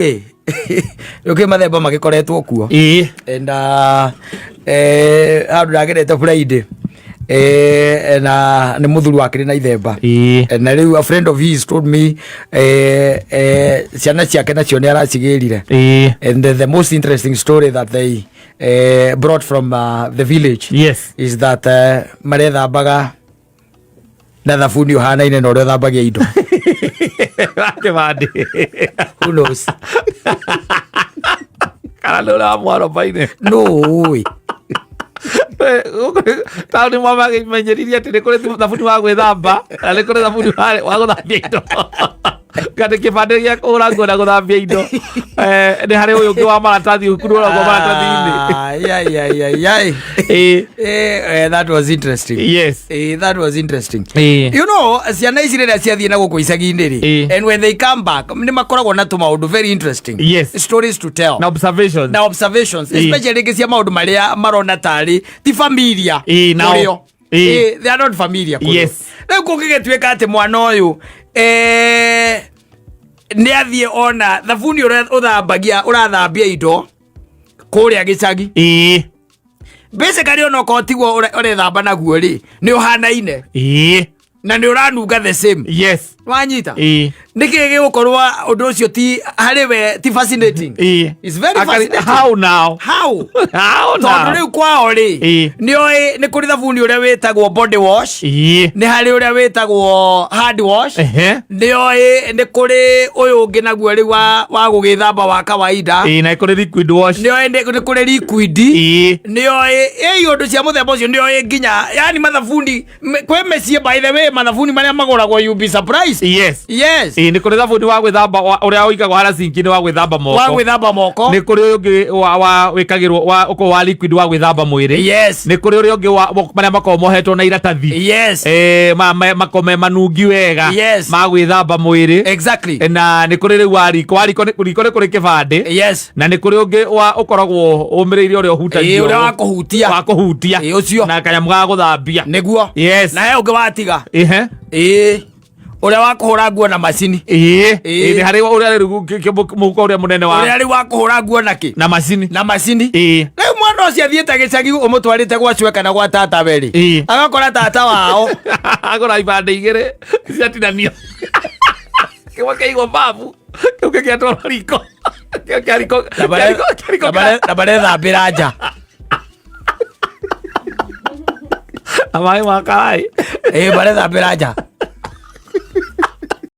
Rĩu kwĩ mathemba magĩkoretwo kuo. And handũ ndagerete Friday, na nĩ mũthuri wakĩrĩ na ithemba. Na rĩu a friend of his told me ciana ciake nacio nĩ aracigĩrire. And the most interesting story that they brought from the village is that marethambaga na thabuni ũhanaine na ũrĩa ũthambagia indo. Kĩbandĩ. Who knows? Kana nĩ ũrĩa wa mwarobainĩ. No ũĩ. Taũni mamenyeririe atĩ nĩ kũrĩ thabuni wa gwĩthamba na nĩ kũrĩ thabuni wa gũthambia indo. Kana kĩbandĩ gĩa kũhũra nguo na gũthambia indo. Nĩ harĩ ũyũ ũngĩ wa maratathi ũkunũragwo maratathi-inĩ. Ai, ai, ai, ai, ai. That was interesting. That was interesting. Ciana ici rĩrĩa ciathiĩ na gũkũ icagi-inĩ rĩ, and when they come back, nĩ makoragwo na tũmaũndũ very interesting. Stories to tell. Na observations. Na observations. Especially rĩngĩ cia maũndũ marĩa marona tarĩ ti familiar Nao. kũrĩ o. They are not familiar kũrĩ o. Rĩu kũngĩgĩtuĩka atĩ mwana ũyũ nĩ athiĩ ona thabuni ũrĩa ũthambagia ũrathambia indo kũrĩa gĩcagi. Basically ona okorwo tiguo ũrethamba naguo rĩ, nĩ ũhanaine. Na nĩ ũranunga the same. Wanyita? Nĩkĩ gĩgũkorwo ũndũ ũcio ti harĩ we ti fascinating? It's very fascinating. How now? How? How Tondũ now? rĩu kwao rĩ, nĩ oĩ nĩ kũrĩ thabuni ũrĩa wĩtagwo body wash, nĩ harĩ ũrĩa wĩtagwo hand wash, nĩ oĩ nĩ kũrĩ ũyũ ũngĩ naguo rĩu wa gũgĩthamba wa kawaida. Na kũrĩ liquid wash. Nĩ oĩ nĩ kũrĩ liquid. Nĩ oĩ ĩĩ ũndũ cia mũthemba ũcio, nĩ oĩ nginya yani mathabuni kwĩ mĩciĩ, by the way, mathabuni marĩa magũragwo, you be surprised. Yes. Nĩ kũrĩ thabuni wa gwĩthamba ũrĩa ũigagwo harĩa sinki-inĩ wa gwĩthamba moko. Wa gwĩthamba moko. Nĩ kũrĩ ũyũ ũngĩ wa wĩkagĩrwo wa ũkoragwo wa liquid wa gwĩthamba mwĩrĩ. Nĩ kũrĩ ũrĩa ũngĩ wa marĩa makoragwo mohetwo na iratathi. Makoragwo me manungi wega. Ma gwĩthamba mwĩrĩ. Na nĩ kũrĩ rĩu wa riko, wa riko nĩ riko nĩ kũrĩ kĩbandĩ. Na nĩ kũrĩ ũngĩ wa ũkoragwo ũmĩrĩirie ũrĩa ũhutagio. Ũrĩa wa kũhutia. Wa kũhutia. Ũcio. Na kanyamũ ga gũthambia. Nĩguo. Na he ũngĩ watiga. Ũrĩa wa kũhũra nguo na macini. Nĩ harĩ ũrĩa rĩu mũhuko ũrĩa mũnene wa Ũrĩa rĩu wa kũhũra nguo na kĩ? Na macini. Na macini. Rĩu mwana ũcio athiĩte gĩcagi ũmũtwarĩte gwa cwe kana gwa tata we rĩ. Agakora tata wao. Agũra ibandĩ igĩrĩ ciatinanio. Kĩmwe kĩaigwo babu, kĩu kĩngĩ riko. Kĩu kĩa riko. Kĩa riko kĩa riko Na marethambĩra nja. Na maĩ ma karaĩ. Marethambĩra nja.